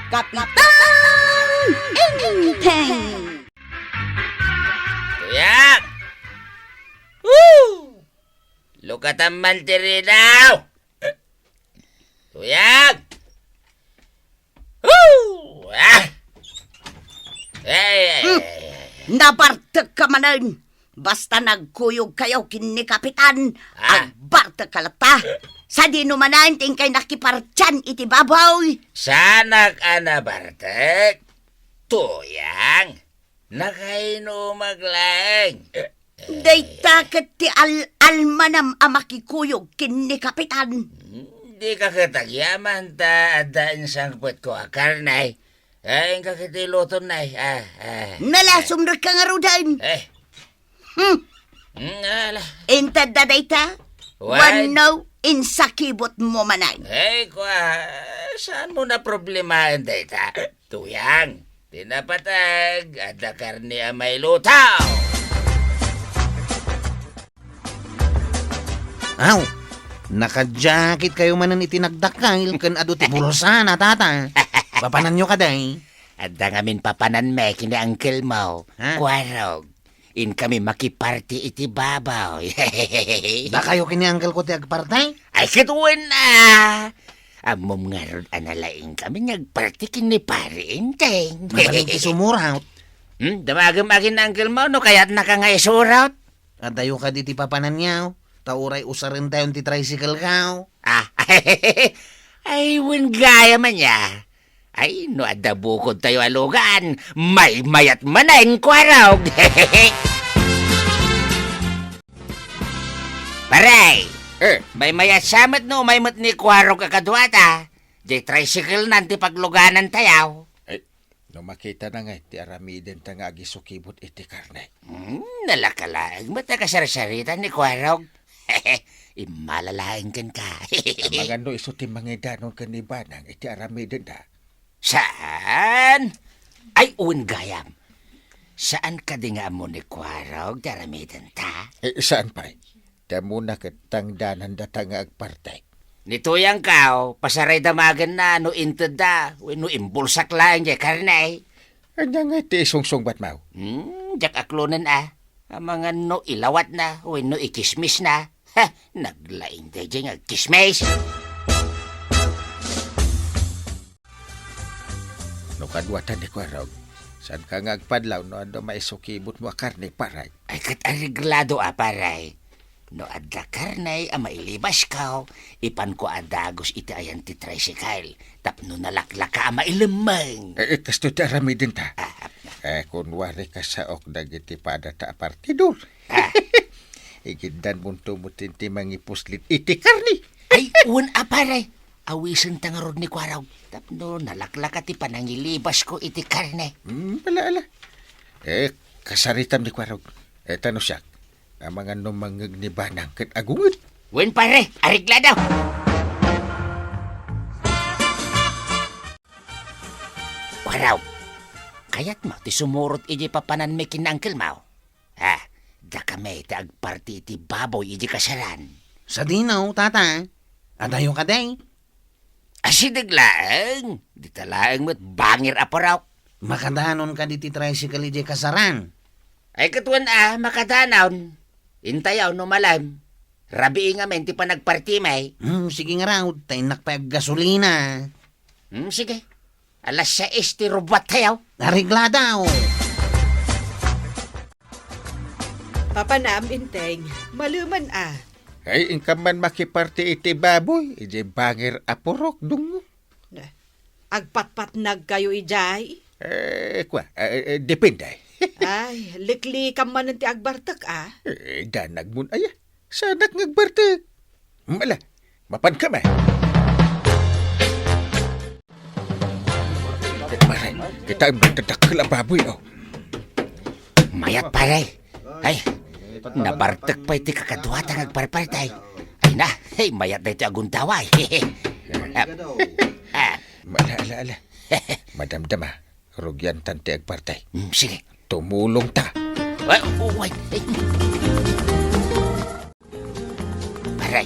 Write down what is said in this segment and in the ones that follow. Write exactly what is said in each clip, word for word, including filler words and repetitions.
Kapitan Enteng! Tuyang! Woo! Lukatan man ti ridaw! Tuyang! Woo! Ah! Ay, ay, Hmm. ay, ay. Nabartek ka manen. Basta nagkuyog kayo ken ni Kapitan, Ah. agbartek ka latta. Sadino manen ti inkay nakipartian iti baboy? Saanak a nabartek, Tuyang. Nakainumak laeng. Dayta ket ti al-, almanam a makikuyog ken ni Kapitan. Hmm, dika ket agyaman ta adda insangpetko a karne. Ay, inka ket iluton, nay. Ah, ah. Nala, sumrekka ngaruden. Eh. Hmm. Hmm, ala. Inted da dayta? Wen? Wenno insakibutmo manen? Ay, kua, saanmo na problemaen dayta? Tuyang, ti napateg, adda karne a mailuto. Aw, nakadiakit kayo manen iti nagdakkel ken adu ti bulsana, tata. Papananyo kadi? Adda ngamin papananmi ken ni uncle mo, Ha? Kuarog. Inkami makiparti iti baboy. Dakayo ken ni uncle ko ti agparti? Ay, ket wen a! Ammom ngarud a nalaing kami nga agparti ken ni Pare Enteng. Mabalin ti sumuraw. Hmm, damagem a ken ni uncle mo no kayatnaka nga isurat. Adayo kadi ti papananyo, ta uray usarentayon ti tricycle ko. Ah, ay, wen gayam aya. Ay, no adda bukodtayo a lugan, maymayat manen, kuarog. Pare, Eh. maymayat sa met no umay met ni kuarog a kaduata. Di tricycle nan ti pagluganan tayo. Ay, no makitana ngay ti aramidenta nga agisukibut iti karne. Hmm, nalaka laeng met a kasarsaritan ni kuarog. Immala laeng kenka. Amangan no isu ti mangidanon ken ni Banang iti aramidenda. Saan? Ay, wen gayam. Saan kadi nga ammo ni kuarog ti aramidenta? Eh, saan pay? Ti ammona ket tangdanandata nga agparti. Ni Tuyang kaw, pasaray damagenna no intedda, wenno imbulsak laeng diay karne. Ania ngay ti isungsungbatmo? Hmm, diak aklonen a. Amangan no ilawatna wenno ikismisna. Ha, naglaing daydiay nga agkismis. No kaduatan ni kuarog, saanka nga agpadlaw no adda maisukibutmo a karne, pare? Ay, ket areglado a, pare. No adda karne a mailibasko, ipanko a dagus iti ayan ti tricycle, tapno nalaklaka a mailemmeng. Eh, eh, kastoy ti aramidenta. Ah, ah. Eh, kunwari kasaok dagiti padata a partidor. Ah. Igiddanmonto met ti mangipuslit iti karne. Ay, wen a, pare. Awisenta ngarud ni kuarog tapno nalaklaka ti panangilibasko iti karne. Hmm, ala, ala. Eh, kasaritam ni kuarog. Eh, ta no siak, amangan no mangngeg ni Banang ket agunged. Wen, pare, areglado. Kuarog, kayatmo ti sumurot idiay papananmi ken ni uncle mo? Ah, dakami ti agparti iti baboy idiay kasaran. Sadino, tata? Adayo kadi? Asideg laeng, dita laeng met bangir a purok. Makadanon kadi ti tricycle idiay kasaran? Ay, ket wen a, makadanon. Intayo no malem. Rabii ngamin ti panagpartimi. Hmm, sige ngarud, ta innak pay aggasolina. Hmm, sige. Alas sais ti rubuattayo. Areglado. Papanam, Enteng, malemen a. Ay, inka man makiparti iti baboy, idiay bangir a purok, dungngo. Na, agpatpatnagkayo idiay? Eh, kua, eh, eh, depende. Ay, liklikam manen ti agbartek a. Eh, danagmon aya. Saanak nga agbartek. Mala, mapanka man. Pare, kita ang nagdadakkel a baboy, oh. Mayat, pare. Ay, nabartek pay ti kakaduata nga agparparti. Ay na, hey, mayat daytoy a gundaway. Ah, ah. Ala, ala, ala. Madamdama, rugiantan ti agparti. Mm, sige. Tumulongta. Ay, oh, ay, ay. Pare,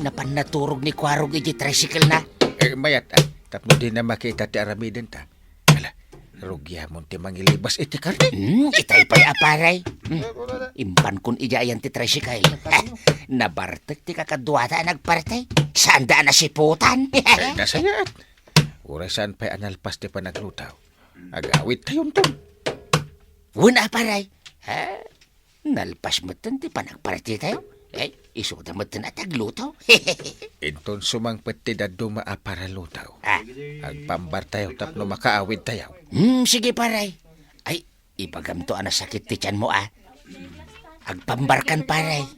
napan naturog ni kuarog iti tricycle na. Eh, mayat, ah. Tapno dina makita ti aramidenta. Ala, rugiamon ti mangilibas iti karne. Hmm, itay pay a paray. Hmm. Impankon idiay ayan ti tricycle. Nabartek ti kakaduada a nagparti. Saanda a nasiputan. Ay, nasayaat. Uray saan pay a nalpas ti panaglutaw. Agawidtayonton. Wen a paray. Ha? Nalpas metten ti panagpartitayo. Eh, isuda metten a tagluto. Inton sumangpet ti dadduma a paralutaw, agpambartayo tapno makaawidtayo. Hmm, sige, paray. Ay, ibagamto a nasakit ti tianmo, a. Agpambarkan, paray.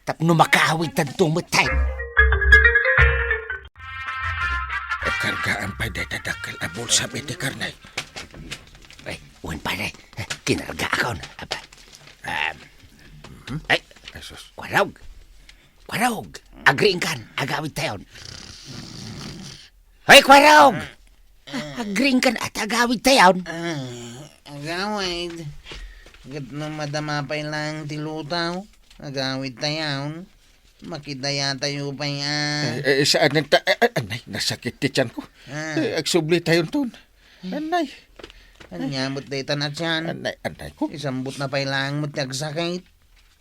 Tapno makaawidtanto metten. Kargaan pay dayta dakkel a bulsam iti karne. Ay, wen, paray. Kinargaakon. Aba. Um, ay, Jesus. Kwarog. Kwarog. Agriingkan. Agawidtayon. Hoy, Kwarog! Agriingkan a ta agawidtayon. Ah, agawid. Ket no madama pay laeng ti lutaw, agawidtayon. Makidayatayo pay a. Eh, eh, saan ta, eh, eh, anay, nasakit ti tianko. Ah. Eh, agsublitayonton. Anay. Ania met daytan a tian? Anay, anay ko. Isambutna pay laeng met ti agsakit.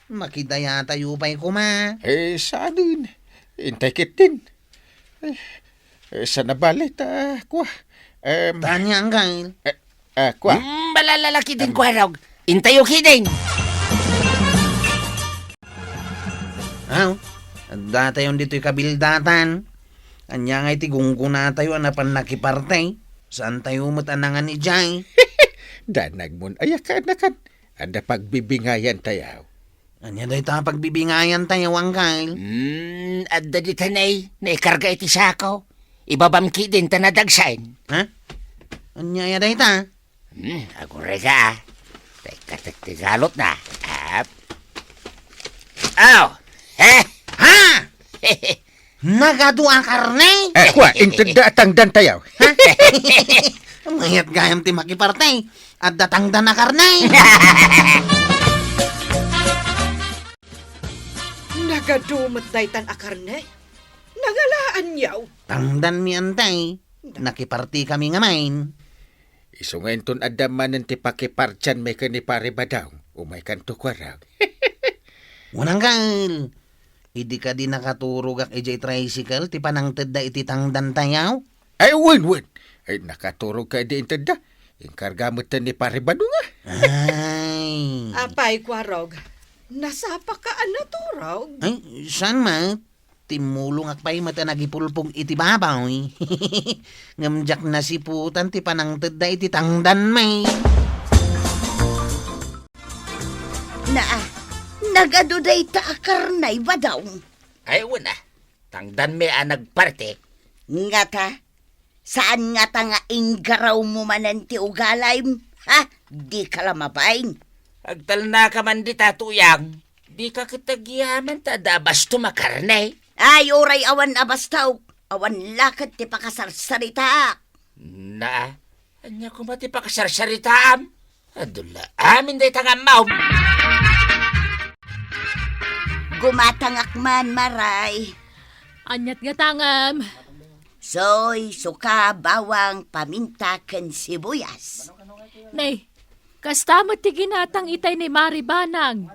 Makidayatayo pay koma. Eh, saanen. Intay ketdin. Eh, eh, saan a bale, ta, kua. Em, Tania, Angkel. Eh, ah, kua. Hmm, balalalaki din, Kwarog. Intayo ketdin. Aw, addatayon ditoy kabildatan. Ania ngay ti gunggunatayo a napan nakiparti? Saantayo met a nangan idiay? Danagmon aya kaanakan. Adda pagbibingayantayo. Ania dayta a pagbibingayantayo, Angkel? Hmm, adda dita nay, naikarga iti sako. Ibabam ketdin ta nadagsen. Ha? Ania aya dayta? Hmm, aguray ka, a. Tay katek ti galot na. Ap. Aw! He! Ha? Nagadu a karne? Eh, kua, intedda a tangdantayo. Ha? Mayat gayam ti makiparti. Adda tangdan a karne. Nagadu met daytan a karne? Nangalaanyo? Tangdanmi, antay. Nakipartikami ngamin. Isu nga inton adda manen ti pakipartianmi ken ni Pare Badong, umaykanto, Kwarog. Wen, Angkel, idi kadi nakaturogak idiay tricycle ti panangtedda iti tangdantayo? Ay, wen, wen. Ay, nakaturogka idi intedda. Inkarga metten ni Pare Badong, a. Ay. Apay, Kwarog, nasapaka a naturog? Ay, saan met? Timmulongak pay met a nagipulpog iti babaw. Ngem diak nasiputan ti panangtedda iti tangdanmi. Naa, nagadu dayta a karne, Badong? Ay, wen a. Tangdanmi a nagparti. Ngata, saan ngata nga inggarawmo manen ti ugalim? Ha? Dika la mabain. Agtalnaka man dita, Tuyang. Dika ket agyaman ta adda a bastom a karne. Ay, uray awan a bastok, awan la ket ti pakasarsaritaak. Naa, ania koma ti pakasarsaritaam? Adu la amin dayta nga ammom. Gumatangak man, Maray. Aniat nga tangam? Soy, suka, bawang, paminta, ken sibuyas. Nay, kasta met ti ginatang itay ni Mari Banang.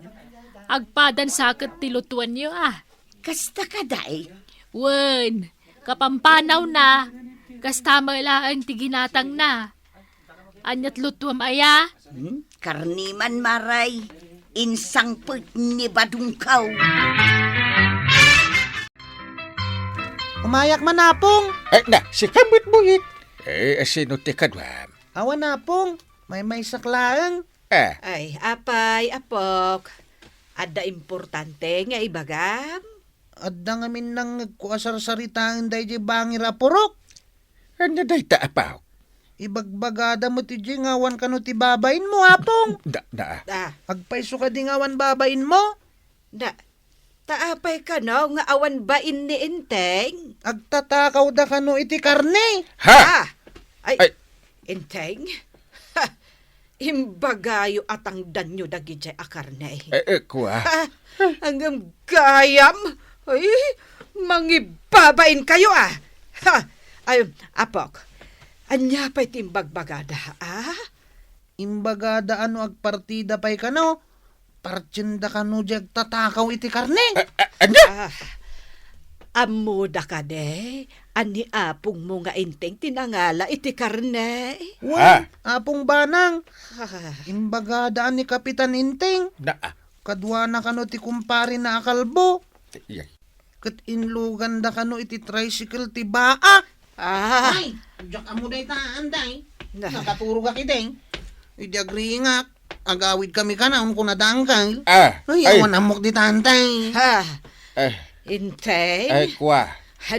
Agpadan sa ket ti lutuanyo, a. Kasta kadi? Wen, kapampanawna, kasta met laeng ti ginatangna. Aniat lutuam aya? Hmm? Karne man, Maray. Insangpet ni Badongko. Umayak man, Apong. Ay, na, sika met, Buyik. Eh, sino ti kaduam? Awan, Apong. Maymaysak laeng. Ah. Ay, apay, apok. Adda importante nga ibagam? Adda ngamin nangngegko a sarsaritaen daydiay bangir a purok. Ania dayta, apok? Ibagbagada met idiay nga awan kano ti babainmo, Apong. Da, da. Ah. Agpayso kadi nga awan babainmo? Da, ta apay kano nga awan bain ni Enteng? Agtatakawda kano iti karne. Ha? Ah, ay, Ay. Enteng? Ha, imbagayo a tangdanyo dagidiay a karne. Eh, eh, kua? Ha, ngem gayam? Ay, mangibabain kayo, a. Ha, Ay, apok, ania pay ti imbagbagada, a? Imbagada a no agpartida pay kano, partienda kano diay agtatakaw iti karne. A, a, ania? Ah, ammoda kadi a ni apongmo nga Enteng ti nangala iti karne? Wen, Apong Banang, Ah, imbagada a ni Kapitan Enteng. Na, ah. Kaduana kano ti kumparena a kalbo. Iyay. Ket inluganda kano iti tricycle ti baa. Ah. Ay, diak ammo dayta, Antay. Na. Nakaturogak idi. Idi agringak, agawidkami kanayon kuna da Angkel. Ah, Ay, ay. Awan ammok dita, Antay. Ha. Eh. Intay? Ay, kua.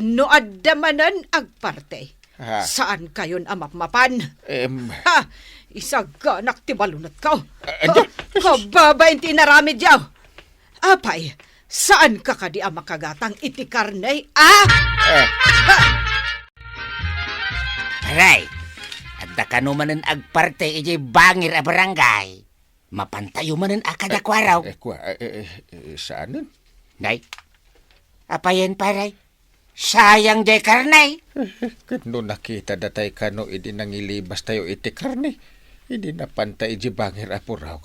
No adda manen agparti, Ha. Saankayon a mapmapan. Em. Ha! Isaganak ti balunotko. Ah, Ha! Kababain ti inaramidyo. Apay, saanka kadi a makagatang iti karne, a? Eh. Ha! Paray, adda kano manen agparti idiay bangir a barangay. Mapantayo manen a kadakuarog. Eh, kua, eh, eh, eh, eh, saanen? Nay, apayen, paray? Sayang diay karne. Ket no nakitada tay kano idi nangilibastayo iti karne, idi napanta idiay bangir a puraw.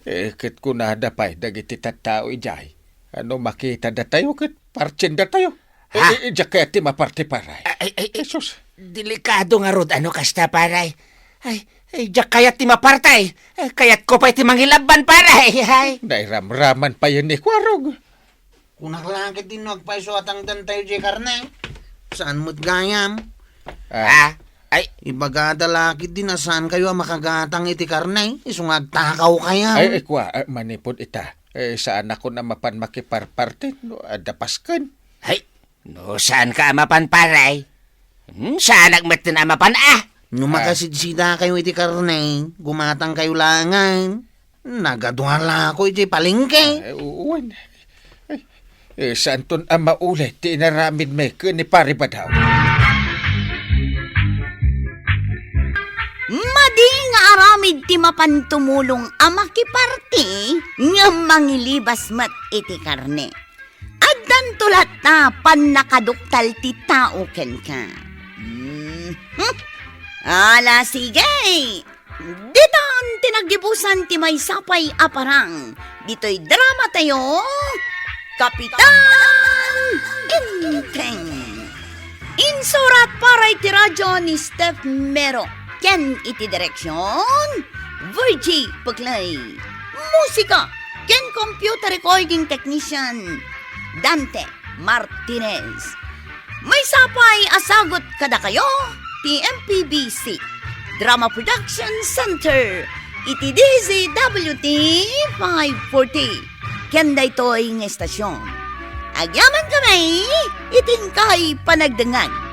Eh, ket kunada pay dagiti tattao idiay, a no makitada tayo ket partiendatayo. Eh, Ha? eh, diak kayat ti maparti, paray. Ay, ay, ay, Jesus. Delikado ngarud a no kasta, paray. Ay, ay, diak kayat ti maparti. Ay, kayatko pay ti mangilabban, paray. Ay. Nairamraman pay ni Kuarog. Kunak la ketdi no agpayso a tangdantayo diay karne. Saan met gayam? Ah. Ah, ay. Ibagada la ketdi a saankayo a makagatang iti karne, isu nga agtakawkayo. Ay, ay, kua, ah, manipud ita. Eh, saanakon a mapan makiparparti no adda pasken. Ay, no saanka a mapan, paray? Hmm, saanak metten a mapan, ah. No Ah. makasidsidakayo iti karne, gumatangkayo laengen. Nagadualako idiay palengke. Ay, u-, uwan. Ay, eh, saanton a maulit ti inaramidmi ken ni Pari Badaw. Madi nga aramid ti mapan tumulong a makiparti ngem mangilibas met iti karne. Addanto latta pannakaduktal ti tao kenka. Hmm. Hmm. Ala, sige. Ditan ti naggibusan ti maysa pay a parang. Ditoy dramatayo, Kapitan Enteng. Insurat para iti radyo ni Steph Mero ken iti direksyon, Virgie Peclay. Musika ken computer recording technician, Dante Martinez. Maysa pay a sagut kadakayo ti M P B C Drama Production Center iti D Z W T five forty. Ken daytoy nga estasyon, agyamankami iti inkay panagdengngeg.